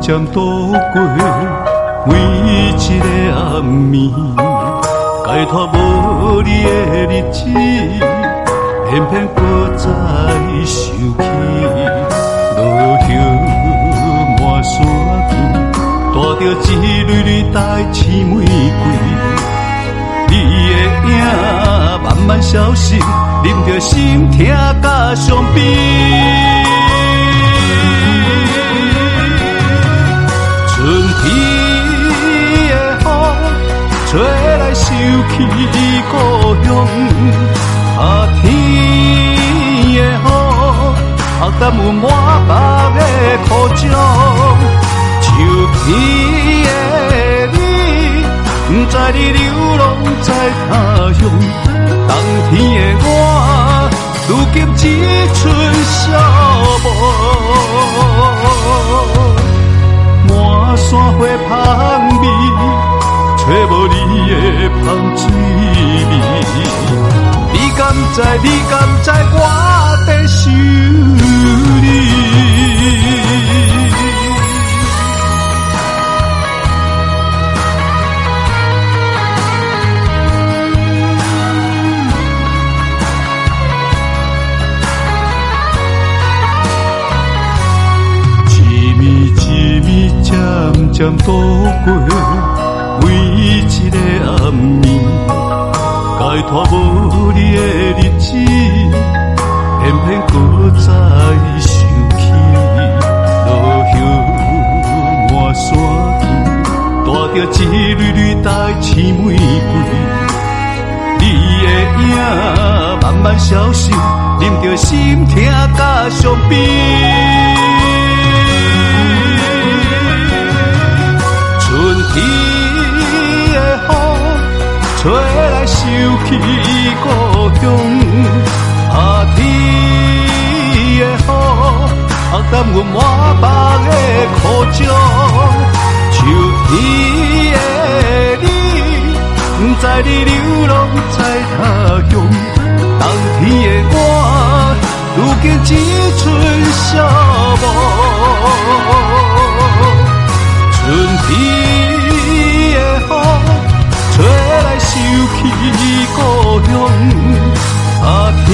漸度過每一个暗暝，解脫無你的日子，偏偏閣再想起。落葉滿山边，帶著一蕊蕊大刺玫瑰，你的影慢慢消失，忍著心疼佮傷悲。春天的風，吹來想起故鄉；夏天的雨，壓淡阮滿目的苦衷。秋天的你，不知你流浪在他鄉。冬天的我，如今只剩寂寞。滿山花香味，揣無你的香水味。你敢知？你敢知我在想你？漸漸度過每一个暗暝，解脫無你的日子，偏偏閣再想起。落葉滿山边，帶著一蕊蕊大刺玫瑰，你的影慢慢消失，忍著心疼佮傷悲。春天的風，吹來想起故鄉；夏天的雨，壓淡阮滿目的苦衷。秋天的你，不知你流浪在他鄉。冬天的我，如今只剩寂寞。春天的風，吹來想起故鄉；夏天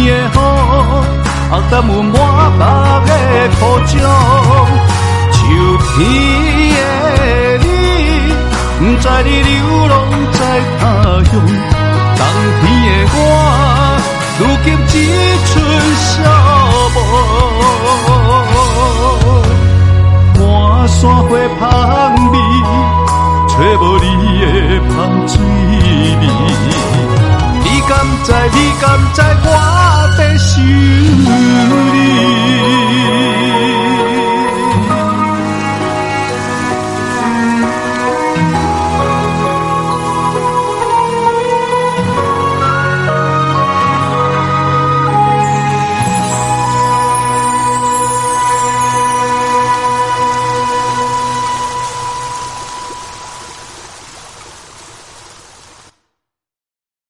的雨，壓淡阮滿目的苦衷。秋天的你，不知你流浪在他鄉。冬天的我，如今只剩寂寞。滿山花香味，揣無你的香水味。你敢知？你敢知我